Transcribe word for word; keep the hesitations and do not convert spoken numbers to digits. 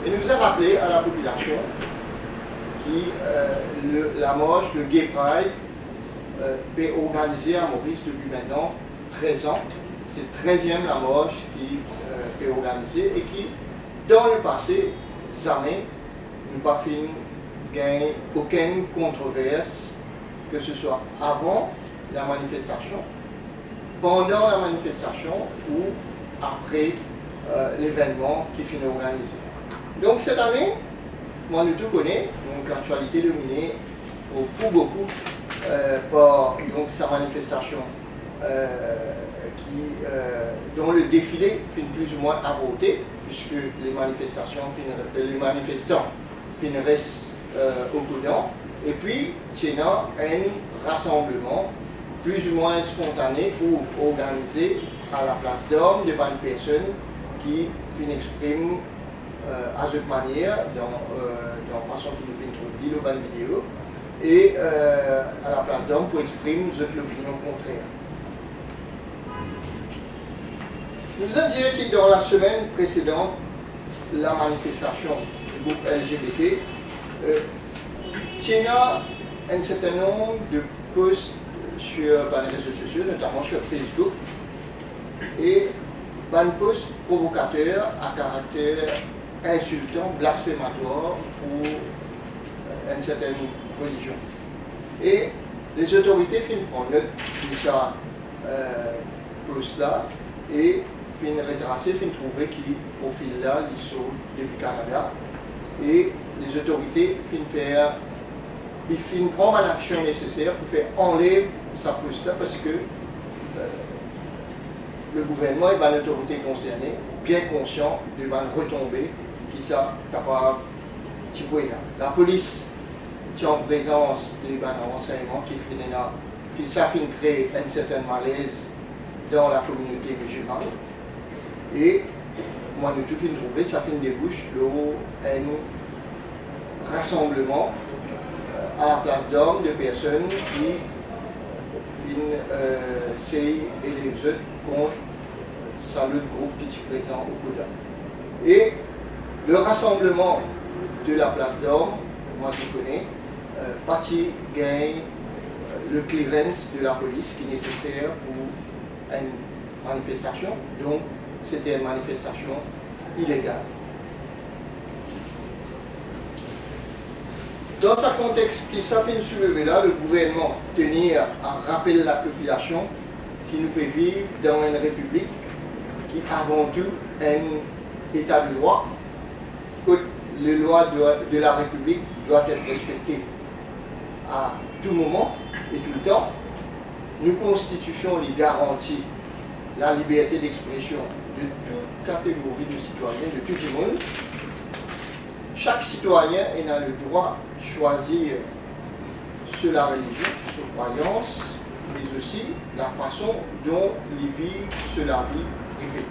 Et nous a rappelé à la population qui, euh, le, la marche, le Gay Pride, euh, pe organize a Moris depi mintnan trez an. Se treziem lamars ki, euh, pe organize e ki, dan lepase, zame nou pa finn gagn okenn kontrovers, ke se swa avan lamanifestasion, pandan lamanifestasion ou apre, euh, levennman ki finn organize. Donk, set ane, kouma nou tou kone, donk, laktialite domine pou, pou boukou, euh, par, donk, sa manifestasion, euh, ki, euh, dont le défilé finn plis ou mwin avorte, puiske le manifestasion finn, le manifestan finn res, euh, o Kodan. Epi, ti ena enn rasanbleman plis ou mwin spontane ou organize a la Place d'Armes de bann personn ki finn exprim, euh, a zot manier, dan, euh, dan fason ki nou finn trouv li lor bann video, e, euh, a la Place d'Armes pou exprim zot lopinion kontrer. Nou a dir ki dan lasemenn presedan lamanifestasion di group L G B T, euh, ti ena enn serten nonb de post sur bann rezo sosio, notaman sur Facebook, e bann post provokater a karakter insiltan, blasfematwar pou, euh, enn sertenn relizion. E lezotorite finn pran not de sa, euh, post la e finn retrase, finn trouve ki profil la, li sort depi Kanada. E lezotorite finn fer, li finn pran bann aksion neseser pou fer anlev sa post la, parski, euh, le gouvernman e bann lotorite konserne bien konsian de bann retonbe ki sa kapav ti pou ena. Lapolis ti an prezans de bann ransegnman ki finn ena, ki sa finn kree enn serten malez dan lakominote mizilman. E kouma nou tou finn trouve, sa finn debous lor enn rasanbleman, euh, a la Place d'Armes de personn ki finn, euh, sey elev zot kont sa lot group ki ti prezan o Kodan. E le rasanbleman de la Place d'Armes, mwa, zot kone, euh, pa ti gagn, euh, le clearance de lapolis ki neseser pou enn manifestasion, donk se ti enn manifestasion ilegal. Dan sa kontex ki sa finn souleve la, le gouvernman tenir a rapel lapopilasion ki nou pe viv dan enn repiblik ki avan tou enn eta de drwa, kot le lwa de, de la Repiblik dwa et respekte a tou moman e toultan. Nou konstitision li garanti laliberte dexpresion de tou kategori de sitwayin, de tou dimoun. Sak sitwayin ena le drwa swazir so larelizion, so krwayans, me osi lafason don li viv so lavi prive.